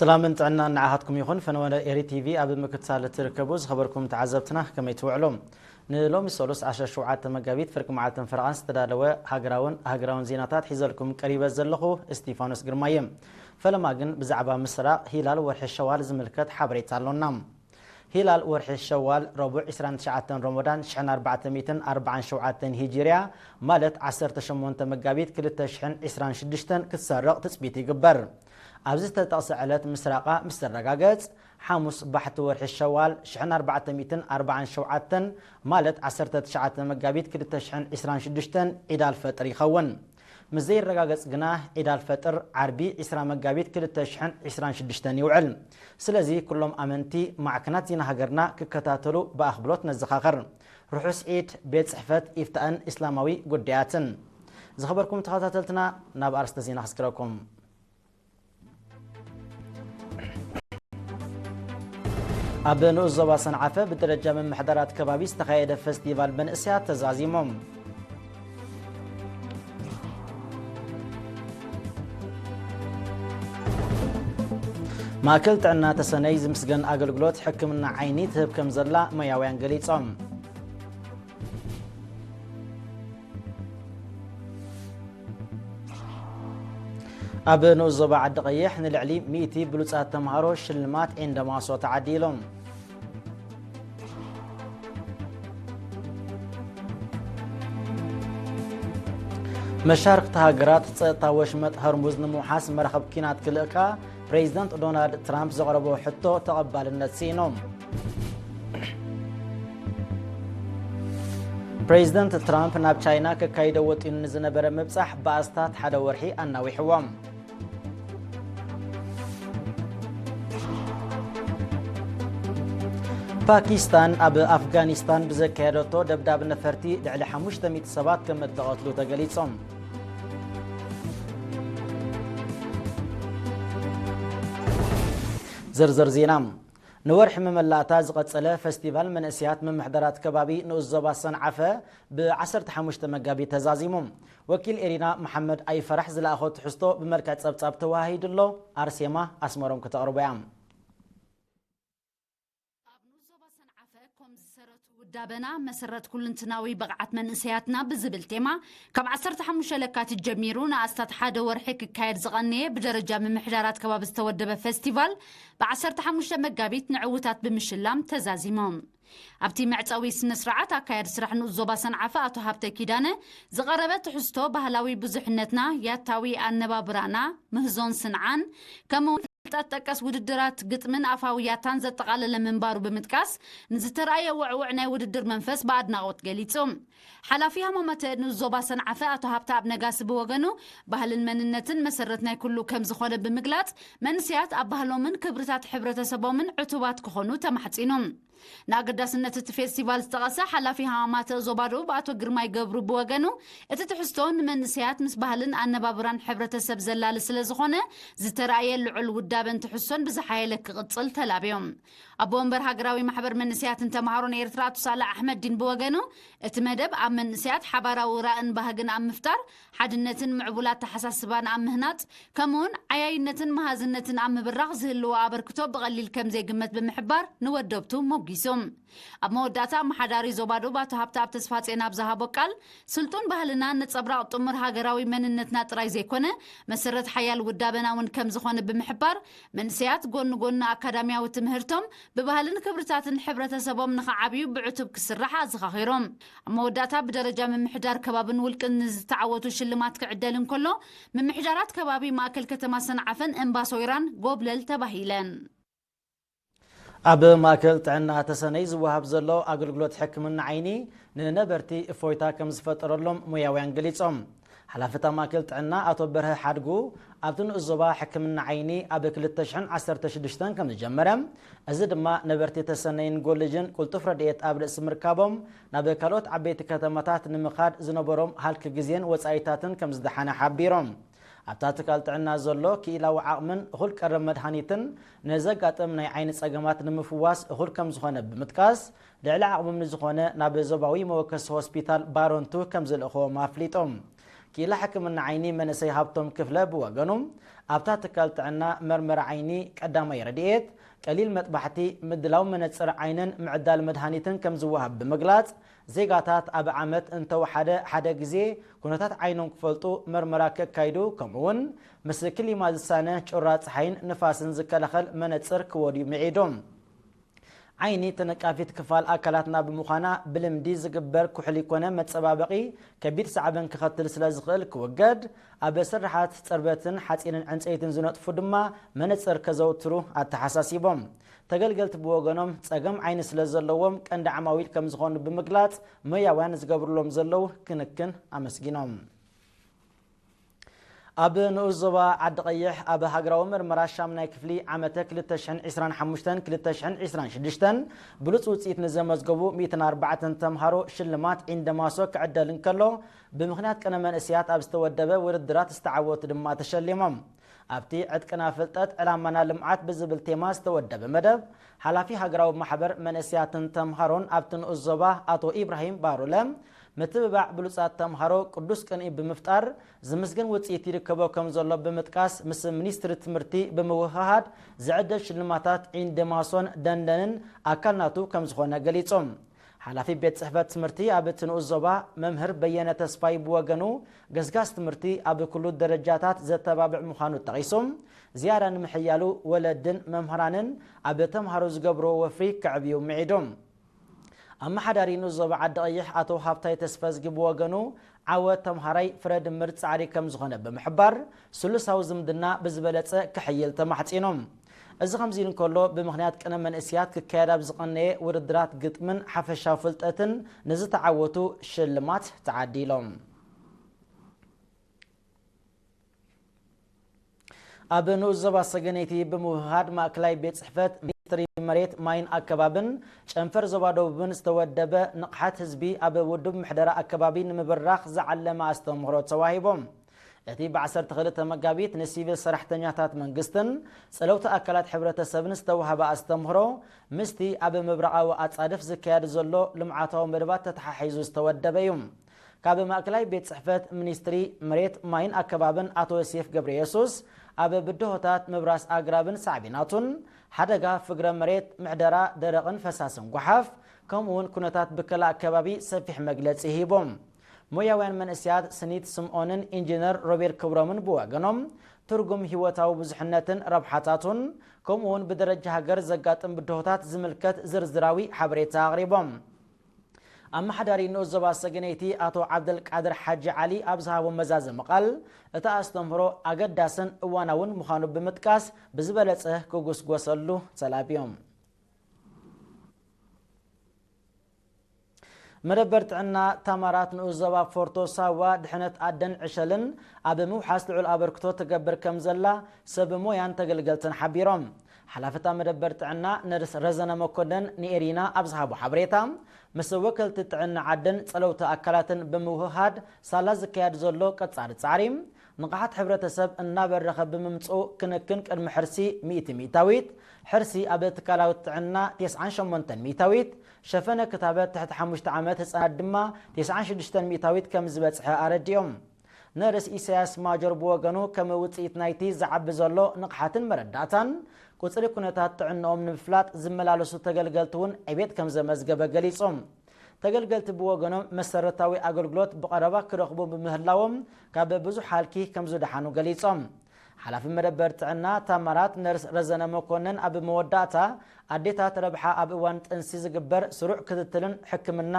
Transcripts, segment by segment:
ሰላምን ጥዕናን ንዓኻትኩም ይኹን። ፈነወ ኤሪ ቲቪ ኣብ ምክትታል እትርከቡ ዝኸበርኩም ተዓዘብትና ከመይ ትውዕሉ? ንሎሚ ሰሉስ ዓሰርተ ሸውዓተ መጋቢት ፍርቂ መዓልትን ፈረቓን ዝተዳለወ ሃገራውን ኣህጉራውን ዜናታት ሒዘልኩም ቀሪበ ዘለኹ እስቲፋኖስ ግርማ እየ። ፈለማ ግን ብዛዕባ ምስራቕ ሂላል ወርሒ ሸዋል ዝምልከት ሓበሬታ ኣሎና። ሂላል ወርሒ ሸዋል ረቡዕ ዕስራን ትሽዓተን ሮሞዳን ሽሕን ኣርባዕተ ሚእትን ኣርባዓን ሸውዓተን ሂጅርያ፣ ማለት ዓሰርተ ሸሞንተ መጋቢት ክልተ ሽሕን ዕስራን ሽዱሽተን ክትሰርቕ ትጽቢት ይግበር። ኣብዚ ዝተጠቕሰ ዕለት ምስራቓ ምስ ትረጋገጽ፣ ሓሙስ ባሕቲ ወርሒ ሸዋል ሽሕን ኣርባዕተ ሚእትን ኣርባዓን ሸውዓተን፣ ማለት ዓሰርተ ትሽዓተ መጋቢት ክልተ ሽሕን ዕስራን ሽዱሽተን ዒድ ኣልፈጥር ይኸውን። ምስ ዘይረጋገጽ ግና ዒድ ኣልፈጥር ዓርቢ ዕስራ መጋቢት ክልተ ሽሕን ዕስራን ሽዱሽተን ይውዕል። ስለዚ ኩሎም ኣመንቲ ማዕከናት ዜና ሃገርና ክከታተሉ ብኣኽብሮት ነዘኻኽር። ርሑስ ዒድ፣ ቤት ጽሕፈት ኢፍታእን እስላማዊ ጉዳያትን። ዝኸበርኩም ተኸታተልትና፣ ናብ ኣርእስተ ዜና ክስግረኩም። ኣብ ንኡስ ዞባ ሰንዓፈ ብደረጃ ምምሕዳራት ከባቢ ዝተኻየደ ፈስቲቫል መንእሰያት ተዛዚሞም። ማእከል ጥዕና ተሰነይ ዝምስገን ኣገልግሎት ሕክምና ዓይኒ ትህብ ከም ዘላ ሞያውያን ገሊጾም። ኣብ ንኡስ ዞባ ዓዲ ቀይሕ ንልዕሊ ሚእቲ ብሉጻት ተምሃሮ ሽልማት ዒንደማሶ ተዓዲሎም። መሻርክቲ ሃገራት ጸጥታ ወሽመጥ ሆርሙዝ ንምውሓስ መራኸብ ኲናት ክልእካ ፕሬዚደንት ዶናልድ ትራምፕ ዘቕረቦ ሕቶ ተቐባልነት ስኢኑ። ፕሬዚደንት ትራምፕ ናብ ቻይና ከካይዶ ወጢኑ ንዝነበረ ምብጻሕ ብኣስታት ሓደ ወርሒ ኣናዊሕዎ። ፓኪስታን ኣብ ኣፍጋኒስታን ብዘካየደቶ ደብዳብ ነፈርቲ ልዕሊ ሓሙሽተ ሚእቲ ሰባት ከም እተቐትሉ ተገሊጾም። ዝርዝር ዜና። ንወርሒ መመላእታ ዝቐጸለ ፈስቲቫል መንእሰያት ምምሕዳራት ከባቢ ንኡስ ዞባ ሰንዓፈ ብ ዓሰርተ ሓሙሽተ መጋቢት ተዛዚሙ። ወኪል ኤሪና መሓመድ ኣይፈራሕ ዝለኣኾ ትሕዝቶ ብመልክዕ ጸብጻብ ተወሃሂዱ ኣሎ። ኣርሴማ ኣስመሮም ከተቕርቦ እያ። ኣብ ንኡስ ዞባ ሰንዓፈ ኮም ዝሰረቱ ውዳበና መሰረት ኩልንትናዊ ብቕዓት መንእሰያትና ብዝብል ቴማ ካብ ዓሰርተ ሓሙሽተ ለካቲት ጀሚሩ ንኣስታት ሓደ ወርሒ ክካየድ ዝቐነየ ብደረጃ ምምሕዳራት ከባቢ ዝተወደበ ፈስቲቫል ብ ዓሰርተ ሓሙሽተ መጋቢት ንዕውታት ብምሽላም ተዛዚሞም። ኣብቲ መዕጸዊ ስነ ስርዓት ኣካያዲ ስራሕ ንኡስ ዞባ ሰንዓፈ ኣቶ ሃብተ ኪዳነ ዝቐረበ ትሕዝቶ ባህላዊ ብዙሕነትና፣ ያታዊ ኣነባብራና፣ ምህዞን ስንዓን፣ ከምኡ እውን ፍልጠት ጠቀስ ውድድራት ግጥምን ኣፋዊ ያታን ዘጠቓለለ ምንባሩ ብምጥቃስ፣ ንዝተረኣየ ውዕውዕ ናይ ውድድር መንፈስ ብኣድናቖት ገሊጹ። ሓላፊ ሃማማተ ንኡስ ዞባ ሰንዓፈ ኣቶ ሃብተኣብ ነጋሲ ብወገኑ፣ ባህልን መንነትን መሰረት ናይ ኩሉ ከም ዝኾነ ብምግላጽ፣ መንእሰያት ኣብ ባህሎምን ክብርታት ሕብረተሰቦምን ዕቱባት ክኾኑ ተማሕጺኑ። ንኣገዳስነት እቲ ፌስቲቫል ዝጠቐሰ ሓላፊ ሃማማተ ዞባ ደቡብ ኣቶ ግርማይ ገብሩ ብወገኑ፣ እቲ ትሕዝቶ ንመንእሰያት ምስ ባህልን ኣነባብራን ሕብረተሰብ ዘላሊ ስለ ዝኾነ፣ ዝተራእየ ልዑል ውዳበን ትሕዝቶን ብዝሓየለ ክቕጽል ተላብዮም። ኣቦ ወንበር ሃገራዊ ማሕበር መንእሰያትን ተምሃሮን ኤርትራ ኣቶ ሳላ ኣሕመዲን ብወገኑ፣ እቲ መደብ ኣብ መንእሰያት ሓባራዊ ራእን ባህግን ኣብ ምፍጣር፣ ሓድነትን ምዕቡል ኣተሓሳስባን ኣብ ምህናጽ፣ ከምኡውን ዓያይነትን መሃዝነትን ኣብ ምብራኽ ዝህልዎ ኣበርክቶ ብቐሊል ከም ዘይግመት ብምሕባር ንወደብቱ ሞጊሱ። ኣብ መወዳእታ ኣመሓዳሪ ዞባ ደቡብ ኣቶ ሃብተኣብ ተስፋጼን ኣብ ዝሃቦ ቃል፣ ስልጡን ባህልና ነጸብራቕ ጥሙር ሃገራዊ መንነትና ጥራይ ዘይኮነ፣ መሰረት ሓያል ውዳበና እውን ከም ዝኾነ ብምሕባር፣ መንእሰያት ጎኒ ጎኒ ኣካዳሚያዊ ትምህርቶም ብባህልን ክብርታትን ሕብረተሰቦም ንኽዓብዩ ብዕቱብ ክስራሕ ኣዘኻኺሮም። ኣብ መወዳእታ ብደረጃ ምምሕዳር ከባብን ውልቅን ንዝተዓወቱ ሽልማት ክዕደል እንከሎ፣ ምምሕዳራት ከባቢ ማእከል ከተማ ሰንዓፈን እምባ ሶይራን ጎብለል ተባሂለን። ኣብ ማእከል ጥዕና ተሰነይ ዝወሃብ ዘሎ ኣገልግሎት ሕክምና ዓይኒ ንነበርቲ እፎይታ ከም ዝፈጠረሎም ሞያውያን ገሊጾም። ሓላፊ እታ ማእከል ጥዕና ኣቶ በርሀ ሓድጉ፣ ኣብቲ ንኡስ ዞባ ሕክምና ዓይኒ ኣብ ክልተ ሽሕን ዓሰርተ ሽዱሽተን ከም ዝጀመረ፣ እዚ ድማ ነበርቲ ተሰነይን ጎልጅን ቅልጡፍ ረድኤት ኣብ ርእሲ ምርካቦም ናብ ካልኦት ዓበይቲ ከተማታት ንምኻድ ዝነበሮም ሃልኪ ግዜን ወጻኢታትን ከም ዝደሓነ ሓቢሮም። ኣብታ ትካል ጥዕና ዘሎ ክኢላዊ ዓቕምን እኹል ቀረብ መድሃኒትን ነዘጋጥም ናይ ዓይኒ ጸገማት ንምፍዋስ እኹል ከም ዝኾነ ብምጥቃስ፣ ልዕሊ ዓቕሞም ንዝኾነ ናብ ዞባዊ መወከሲ ሆስፒታል ባረንቱ ከም ዝልእኽዎም ኣፍሊጦም። ክኢላ ሕክምና ዓይኒ መንእሰይ ሃብቶም ክፍለ ብወገኑ፣ ኣብታ ትካል ጥዕና መርመራ ዓይኒ ቀዳማይ ረድኤት፣ ቀሊል መጥባሕቲ፣ ምድላው መነጽር ዓይንን ምዕዳል መድሃኒትን ከም ዝወሃብ ብምግላጽ፣ ዜጋታት ኣብ ዓመት እንተወሓደ ሓደ ግዜ ኩነታት ዓይኖም ክፈልጡ መርመራ ከካይዱ፣ ከምኡ'ውን ምስ ክሊማ ዝሳነ ጩራ ጸሓይን ንፋስን ዝከላኸል መነጽር ክወድዩ ምዒዶም። ዓይኒ ተነቃፊት ክፋል ኣካላትና ብምዃና፣ ብልምዲ ዝግበር ኩሕሊ ኮነ መጸባበቒ ከቢድ ሳዕበን ክኸትል ስለ ዝኽእል ክውገድ፣ ኣብ ስርሓት ጽርበትን ሓጺንን ዕንጸይትን ዝነጥፉ ድማ መነጽር ከዘውትሩ ኣተሓሳሲቦም። ተገልገልቲ ብወገኖም፣ ጸገም ዓይኒ ስለ ዘለዎም፣ ቀንዲ ዓማዊል ከም ዝኾኑ ብምግላጽ፣ ሞያውያን ዝገብርሎም ዘለዉ ክንክን ኣመስጊኖም። ኣብ ንኡስ ዞባ ዓዲ ቀይሕ፣ ኣብ ሃገራዊ ምርመራ ሻምናይ ክፍሊ ዓመተ ክልተ ሽሕን ዕስራን ሓሙሽተን ክልተ ሽሕን ዕስራን ሽዱሽተን ብሉጽ ውጽኢት ንዘመዝገቡ ሚእትን ኣርባዕተን ተምሃሮ ሽልማት ዒንደማሶ ክዕደል እንከሎ፣ ብምኽንያት ቅነ መንእስያት ኣብ ዝተወደበ ውድድራት ዝተዓወቱ ድማ ተሸሊሞም። ኣብቲ ዕጥቅና ፍልጠት ዕላማና ልምዓት ብዝብል ቴማ ዝተወደበ መደብ፣ ሓላፊ ሃገራዊ ማሕበር መንእስያትን ተምሃሮን ኣብቲ ንኡስ ዞባ ኣቶ ኢብራሂም ባሩለ፣ ምትብባዕ ብሉጻት ተምሃሮ ቅዱስ ቅንኢ ብምፍጣር ዝምስገን ውጽኢት ይርከቦ ከም ዘሎ ብምጥቃስ፣ ምስ ሚኒስትሪ ትምህርቲ ብምውህሃድ ዝዕደል ሽልማታት ዒንደማሶን ደንደንን ኣካል ናቱ ከም ዝኾነ ገሊጾም። ሓላፊ ቤት ጽሕፈት ትምህርቲ ኣብ እቲ ንኡስ ዞባ መምህር በየነ ተስፋይ ብወገኑ፣ ገስጋስ ትምህርቲ ኣብ ኩሉ ደረጃታት ዘተባብዕ ምዃኑ ጠቒሱ፣ ዝያዳ ንምሕያሉ ወለድን መምህራንን ኣብ ተምሃሮ ዝገብርዎ ወፍሪ ከዕብዩ ምዒዱ። ኣመሓዳሪ ንኡስ ዞባ ዓዲ ቀይሕ ኣቶ ሃብታይ ተስፈዝጊ ብወገኑ፣ ዓወት ተምሃራይ ፍረ ድምር ጻዕሪ ከም ዝኾነ ብምሕባር፣ ስሉሳዊ ዝምድና ብዝበለጸ ክሕይል ተማሕጺኖም። እዚ ከምዚ ኢሉ እንከሎ፣ ብምኽንያት ቅነ መንእስያት ክካየድ ኣብ ዝቐነየ ውድድራት ግጥምን ሓፈሻዊ ፍልጠትን ንዝተዓወቱ ሽልማት ተዓዲሎም። ኣብ ንኡስ ዞባ ሰገነይቲ ብምውህሃድ ማእከላይ ቤት ጽሕፈት ሚኒስትሪ መሬት፣ ማይን ኣከባብን ጨንፈር ዞባ ደቡብን ዝተወደበ ንቕሓት ህዝቢ ኣብ ውዱብ ምሕደራ ኣከባቢ ንምብራኽ ዝዓለመ ኣስተምህሮ ተዋሂቦም። እቲ ብዓሰርተ ክልተ መጋቢት ንሲቪል ሰራሕተኛታት መንግስትን ጸለውቲ ኣካላት ሕብረተሰብን ዝተዋህበ ኣስተምህሮ፣ ምስቲ ኣብ ምብራቓዊ ኣጻድፍ ዝካየድ ዘሎ ልምዓታዊ መደባት ተተሓሒዙ ዝተወደበ እዩ። ካብ ማእከላይ ቤት ጽሕፈት ሚኒስትሪ መሬት፣ ማይን ኣከባብን ኣቶ ዮሴፍ ገብረየሱስ፣ ኣብ ብድሆታት ምብራስ ኣግራብን ሳዕቤናቱን፣ ሓደጋ ፍግረ መሬት፣ ምሕደራ ደረቕን ፈሳስን ጓሓፍ፣ ከምኡውን ኩነታት ብከላ ኣከባቢ ሰፊሕ መግለጺ ሂቦም። ሞያውያን መንእስያት ስኒት ስምኦንን ኢንጂነር ሮቤል ክብሮምን ብወገኖም፣ ትርጉም ህይወታዊ ብዙሕነትን ረብሓታቱን፣ ከምኡውን ብደረጃ ሃገር ዘጋጥም ብድሆታት ዝምልከት ዝርዝራዊ ሓበሬታ ኣቕሪቦም። ኣመሓዳሪ ንኡስ ዞባ ሰገነይቲ ኣቶ ዓብደልቃድር ሓጂ ዓሊ ኣብ ዝሃቦ መዛዘሚ ቃል፣ እቲ ኣስተምህሮ ኣገዳስን እዋናውን ምዃኑ ብምጥቃስ፣ ብዝበለጸ ክጉስጎሰሉ ተላብዮም። መደበር ጥዕና ታማራት ንኡስ ዞባ ፎርቶ ሳዋ ድሕነት ኣደን ዕሸልን ኣብ ምውሓስ ልዑል ኣበርክቶ ትገብር ከም ዘላ ሰብ ሞያን ተገልገልትን ሓቢሮም። ሓላፍታ መደበር ጥዕና ነርስ ረዘነ መኮነን ንኤሪና ኣብ ዝሃቦ ሓበሬታ፣ ምስ ወከልቲ ጥዕና ዓድን ጸለውቲ ኣካላትን ብምውህሃድ ሳላ ዝካየድ ዘሎ ቀጻሊ ጻዕሪ፣ ንቕሓት ሕብረተሰብ እናበረኸ ብምምጽኡ ክንክን ቅድሚ ሕርሲ ሚእቲ ሚእታዊት፣ ሕርሲ ኣብ ትካላዊ ጥዕና ተስዓን ሸሞንተን ሚእታዊት፣ ሸፈነ ክታበት ትሕቲ ሓሙሽተ ዓመት ህጻናት ድማ ተስዓን ሽዱሽተን ሚእታዊት ከም ዝበጽሐ ኣረዲኦም። ነርስ ኢሳያስ ማጆር ብወገኑ፣ ከም ውጽኢት ናይቲ ዝዓቢ ዘሎ ንቕሓትን መረዳእታን፣ ቁጽሪ ኩነታት ጥዕንኦም ንምፍላጥ ዝመላለሱ ተገልገልቲ እውን ዕቤት ከም ዘመዝገበ ገሊጹ። ተገልገልቲ ብወገኖም፣ መሰረታዊ ኣገልግሎት ብቐረባ ክረኽቡ ብምህላዎም፣ ካብ ብዙሕ ሃልኪ ከም ዝደሓኑ ገሊጾም። ሓላፊ መደበር ጥዕና ታማራት ነርስ ረዘነ መኮነን ኣብ መወዳእታ፣ ኣዴታት ረብሓ ኣብ እዋን ጥንሲ ዝግበር ስሩዕ ክትትልን ሕክምና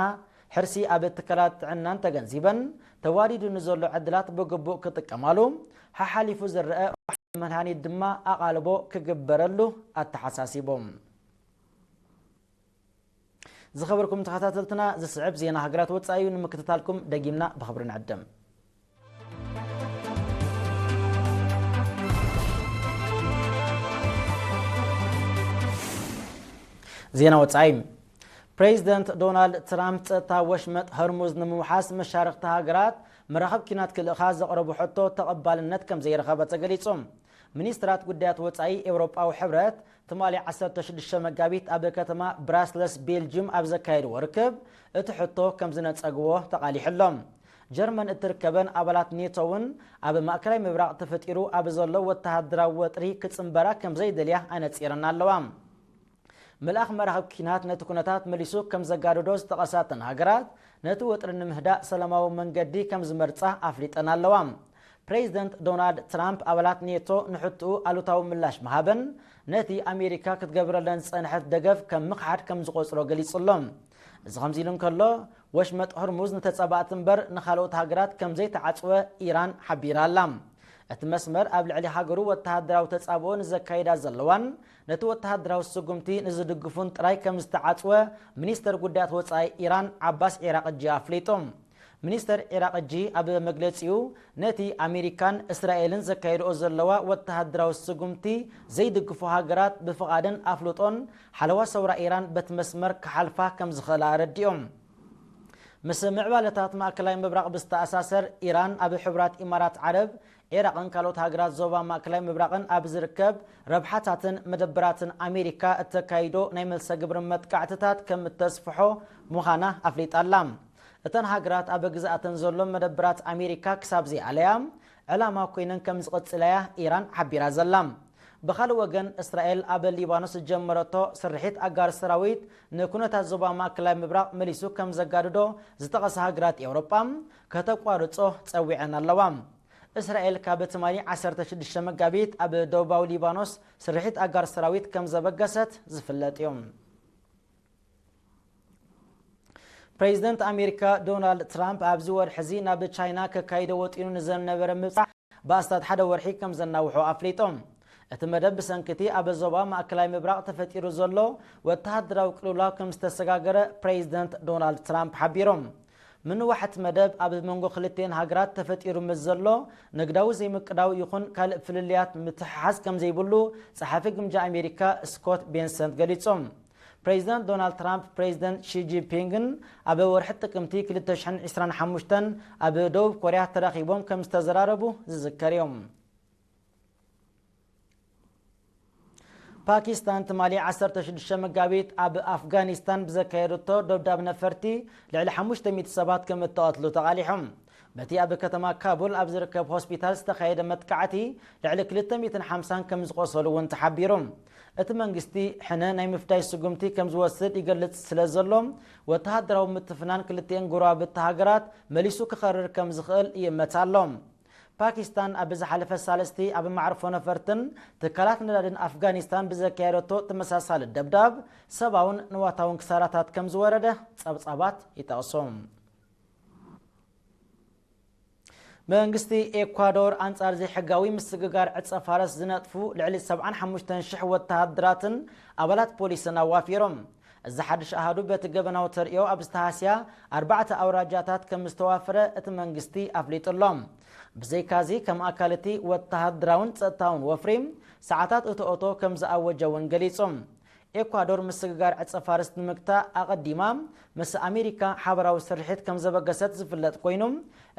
ሕርሲ ኣብ ትካላት ጥዕናን ተገንዚበን፣ ተዋዲዱ ንዘሎ ዕድላት ብግቡእ ክጥቀማሉ፣ ሓሓሊፉ ዝረአ ዋሕዲ መድሃኒት ድማ ኣቓልቦ ክግበረሉ ኣተሓሳሲቦም። ዝኸበርኩም ተኸታተልትና፣ ዝስዕብ ዜና ሃገራት ወጻኢ እዩ። ንምክትታልኩም ደጊምና ብኽብሪ ንዕድም። ዜና ወጻኢ። ፕሬዚደንት ዶናልድ ትራምፕ ጸጥታ ወሽመጥ ሆርሙዝ ንምውሓስ መሻርኽቲ ሃገራት መራኸብ ኪናት ክልእኻ ዘቕረቡ ሕቶ ተቐባልነት ከም ዘይረኸበ ተገሊጹ። ሚኒስትራት ጉዳያት ወጻኢ ኤውሮጳዊ ሕብረት ትማሊ ዓሰርተ ሽዱሽተ መጋቢት ኣብ ከተማ ብራስለስ ቤልጅም ኣብ ዘካየድዎ ርክብ እቲ ሕቶ ከም ዝነጸግዎ ተቓሊሑ ኣሎ። ጀርመን እትርከበን ኣባላት ኔቶ እውን ኣብ ማእከላይ ምብራቕ ተፈጢሩ ኣብ ዘሎ ወተሃደራዊ ወጥሪ ክጽንበራ ከም ዘይደልያ ኣነጺረን ኣለዋ። ምልኣኽ መራኽብ ኪናት ነቲ ኩነታት መሊሱ ከም ዘጋድዶ ዝጠቐሳተን ሃገራት፣ ነቲ ወጥሪ ንምህዳእ ሰላማዊ መንገዲ ከም ዝመርጻ ኣፍሊጠን ኣለዋ። ፕሬዚደንት ዶናልድ ትራምፕ ኣባላት ኔቶ ንሕትኡ ኣሉታዊ ምላሽ ምሃበን፣ ነቲ ኣሜሪካ ክትገብረለን ዝጸንሐት ደገፍ ከም ምኽሓድ ከም ዝቖጽሮ ገሊጹ ኣሎ። እዚ ከምዚ ኢሉ እንከሎ፣ ወሽመጥ ሆርሙዝ ንተጻባእቲ እምበር ንኻልኦት ሃገራት ከም ዘይተዓጽወ ኢራን ሓቢራ ኣላ። እቲ መስመር ኣብ ልዕሊ ሃገሩ ወተሃደራዊ ተጻብኦ ንዘካይዳ ዘለዋን ነቲ ወተሃደራዊ ስጉምቲ ንዝድግፉን ጥራይ ከም ዝተዓጽወ ሚኒስተር ጉዳያት ወጻኢ ኢራን ዓባስ ዒራቕጂ ኣፍሊጡ። ሚኒስተር ዒራቕጂ ኣብ መግለጺኡ፣ ነቲ ኣሜሪካን እስራኤልን ዘካየድኦ ዘለዋ ወተሃደራዊ ስጉምቲ ዘይድግፉ ሃገራት ብፍቓድን ኣፍልጦን ሓለዋ ሰውራ ኢራን በቲ መስመር ክሓልፋ ከም ዝኽእላ ኣረዲኦም። ምስ ምዕባለታት ማእከላይ ምብራቕ ብዝተኣሳሰር፣ ኢራን ኣብ ሕቡራት ኢማራት ዓረብ፣ ዒራቕን ካልኦት ሃገራት ዞባ ማእከላይ ምብራቕን ኣብ ዝርከብ ረብሓታትን መደበራትን ኣሜሪካ እተካይዶ ናይ መልሰ ግብሪ መጥቃዕትታት ከም እተስፍሖ ምዃና ኣፍሊጣ ኣላ። እተን ሃገራት ኣብ ግዝኣተን ዘሎ መደበራት ኣሜሪካ ክሳብ ዘይኣለያ፣ ዕላማ ኮይነን ከም ዝቕጽላያ ኢራን ሓቢራ ዘላ። ብኻልእ ወገን፣ እስራኤል ኣብ ሊባኖስ ዝጀመረቶ ስርሒት ኣጋር ሰራዊት ንኩነታት ዞባ ማእከላይ ምብራቕ መሊሱ ከም ዘጋድዶ ዝጠቐሳ ሃገራት ኤውሮጳ ከተቋርጾ ጸዊዐን ኣለዋ። እስራኤል ካብ ትማሊ ዓሰርተ ሽዱሽተ መጋቢት ኣብ ደቡባዊ ሊባኖስ ስርሒት ኣጋር ሰራዊት ከም ዘበገሰት ዝፍለጥ እዩ። ፕሬዚደንት ኣሜሪካ ዶናልድ ትራምፕ ኣብዚ ወርሒ እዚ ናብ ቻይና ከካይዶ ወጢኑ ንዘነበረ ምብጻሕ ብኣስታት ሓደ ወርሒ ከም ዘናውሖ ኣፍሊጦም። እቲ መደብ ብሰንኪ እቲ ኣብ ዞባ ማእከላይ ምብራቕ ተፈጢሩ ዘሎ ወተሃደራዊ ቅልውላው ከም ዝተሰጋገረ ፕሬዚደንት ዶናልድ ትራምፕ ሓቢሮም። ምንዋሕ እቲ መደብ ኣብ መንጎ ክልቲኤን ሃገራት ተፈጢሩ ምስ ዘሎ ንግዳዊ ዘይምቅዳው ይኹን ካልእ ፍልልያት ምትሕሓዝ ከም ዘይብሉ ጸሓፊ ግምጃ ኣሜሪካ ስኮት ቤንሰንት ገሊጾም። ፕሬዚደንት ዶናልድ ትራምፕ ፕሬዚደንት ሺ ጂንፒንግን ኣብ ወርሒ ጥቅምቲ ክልተ ሽሕን ዕስራን ሓሙሽተን ኣብ ደቡብ ኮርያ ተራኺቦም ከም ዝተዘራረቡ ዝዝከር እዮም። ፓኪስታን ትማሊ ዓሰርተ ሽዱሽተ መጋቢት ኣብ ኣፍጋኒስታን ብዘካየደቶ ደብዳብ ነፈርቲ ልዕሊ ሓሙሽተ ሚእቲ ሰባት ከም እተቐትሉ ተቓሊሖም። በቲ ኣብ ከተማ ካቡል ኣብ ዝርከብ ሆስፒታል ዝተኻየደ መጥቃዕቲ ልዕሊ ክልተ ሚእትን ሓምሳን ከም ዝቖሰሉ እውን ተሓቢሩ። እቲ መንግስቲ ሕነ ናይ ምፍዳይ ስጉምቲ ከም ዝወስድ ይገልጽ ስለ ዘሎ፣ ወተሃደራዊ ምትፍናን ክልቲኤን ጎረባብቲ ሃገራት መሊሱ ክኸርር ከም ዝኽእል ይእመት ኣሎ። ፓኪስታን ኣብ ዝሓለፈ ሳልስቲ ኣብ መዕርፎ ነፈርትን ትካላት ነዳድን ኣፍጋኒስታን ብዘካየደቶ ተመሳሳሊ ደብዳብ ሰብኣውን ንዋታውን ክሳራታት ከም ዝወረደ ጸብጻባት ይጠቕሱ። መንግስቲ ኤኳዶር ኣንጻር ዘይሕጋዊ ምስግጋር ዕጸ ፋረስ ዝነጥፉ ልዕሊ ሰብዓን ሓሙሽተን ሽሕ ወተሃደራትን ኣባላት ፖሊስን ኣዋፊሮም። እዚ ሓድሽ ኣሃዱ በቲ ገበናዊ ተርእዮ ኣብ ዝተሃስያ ኣርባዕተ ኣውራጃታት ከም ዝተዋፈረ እቲ መንግስቲ ኣፍሊጡ ኣሎ። ብዘይካዚ ከም ኣካል እቲ ወተሃደራውን ጸጥታውን ወፍሪ ሰዓታት እቶ ኦቶ ከም ዝኣወጀ እውን ገሊጹ። ኤኳዶር ምስግጋር ዕጸ ፋርስ ንምግታእ ኣቐዲማ ምስ ኣሜሪካ ሓበራዊ ስርሒት ከም ዘበገሰት ዝፍለጥ ኮይኑ፣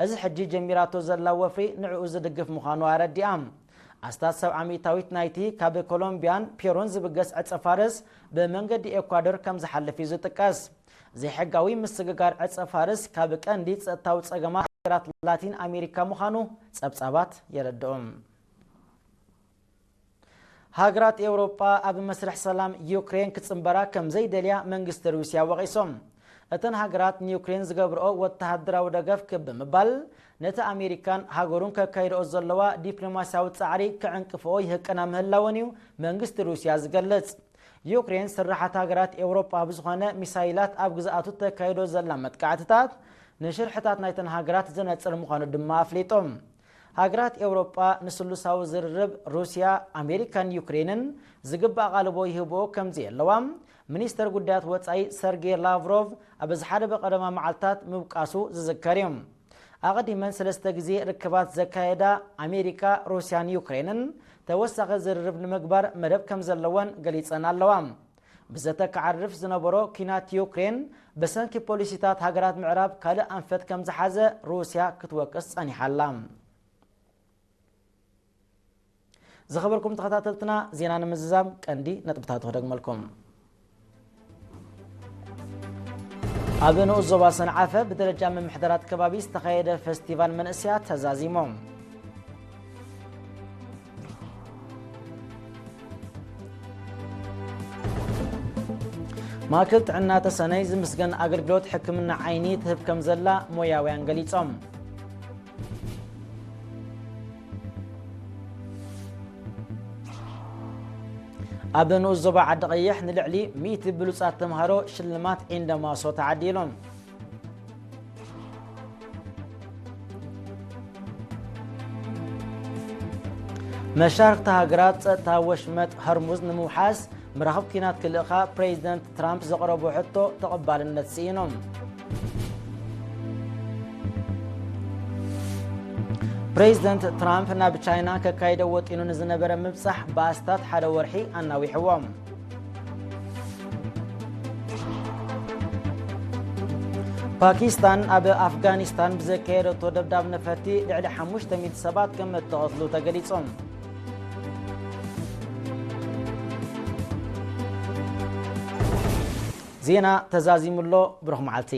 እዚ ሕጂ ጀሚራቶ ዘላ ወፍሪ ንዕኡ ዝድግፍ ምዃኑ ኣረዲኣ። ኣስታት ሰብዓ ሚእታዊት ናይቲ ካብ ኮሎምቢያን ፔሩን ዝብገስ ዕጸ ፋርስ ብመንገዲ ኤኳዶር ከም ዝሓልፍ እዩ ዝጥቀስ። ዘይሕጋዊ ምስግጋር ዕጸ ፋርስ ካብ ቀንዲ ጸጥታዊ ጸገማት ሃገራት ላቲን ኣሜሪካ ምዃኑ ጸብጻባት የረድኡ። ሃገራት ኤውሮጳ ኣብ መስርሕ ሰላም ዩክሬን ክጽንበራ ከም ዘይደልያ መንግስቲ ሩስያ ወቒሶም። እተን ሃገራት ንዩክሬን ዝገብርኦ ወተሃደራዊ ደገፍ ክብ ብምባል፣ ነቲ ኣሜሪካን ሃገሩን ከካይድኦ ዘለዋ ዲፕሎማስያዊ ጻዕሪ ክዕንቅፍኦ ይህቀና ምህላወን እዩ መንግስቲ ሩስያ ዝገልጽ። ዩክሬን ስራሓት ሃገራት ኤውሮጳ ብዝኾነ ሚሳይላት ኣብ ግዝኣቱ ተካይዶ ዘላ መጥቃዕትታት ንሽርሕታት ናይተን ሃገራት ዘነጽር ምዃኑ ድማ ኣፍሊጡ። ሃገራት ኤውሮጳ ንስሉሳዊ ዝርርብ ሩስያ፣ ኣሜሪካን ዩክሬንን ዝግባእ ኣቓልቦ ይህብኦ ከም ዘየለዋ ሚኒስተር ጉዳያት ወጻኢ ሰርጌ ላቭሮቭ ኣብ ዝሓለፈ ቀደማ መዓልታት ምውቃሱ ዝዝከር እዩ። ኣቐዲመን ሰለስተ ግዜ ርክባት ዘካየዳ ኣሜሪካ፣ ሩስያን ዩክሬንን ተወሳኺ ዝርርብ ንምግባር መደብ ከም ዘለወን ገሊጸን ኣለዋ። ብዘተ ክዓርፍ ዝነበሮ ኲናት ዩክሬን ብሰንኪ ፖሊሲታት ሃገራት ምዕራብ ካልእ ኣንፈት ከም ዝሓዘ ሩስያ ክትወቅስ ጸኒሓ ኣላ። ዝኸበርኩም ተኸታተልትና፣ ዜና ንምዝዛም ቀንዲ ነጥብታቱ ክደግመልኩም። ኣብ ንኡስ ዞባ ሰንዓፈ ብደረጃ ምምሕዳራት ከባቢ ዝተኻየደ ፈስቲቫል መንእሰያት ተዛዚሞም። ማእከል ጥዕና ተሰነይ ዝምስገን ኣገልግሎት ሕክምና ዓይኒ ትህብ ከም ዘላ ሞያውያን ገሊጾም። ኣብ ንኡስ ዞባ ዓዲ ቀይሕ ንልዕሊ ሚእቲ ብሉጻት ተምሃሮ ሽልማት ዒንደማሶ ተዓዲሎም። መሻርክቲ ሃገራት ጸጥታ ወሽመጥ ሆርሙዝ ንምውሓስ መራኽብ ኲናት ክልእኻ ፕሬዚደንት ትራምፕ ዘቕረቦ ሕቶ ተቐባልነት ስኢኖም። ፕሬዚደንት ትራምፕ ናብ ቻይና ከካይዶ ወጢኑ ንዝነበረ ምብጻሕ ብኣስታት ሓደ ወርሒ ኣናዊሕዎም። ፓኪስታን ኣብ ኣፍጋኒስታን ብዘካየደቶ ደብዳብ ነፈርቲ ልዕሊ ሓሙሽተ ሚእቲ ሰባት ከም እተቐትሉ ተገሊጾም። ዜና ተዛዚሙ ኣሎ። ብሩኽ መዓልቲ።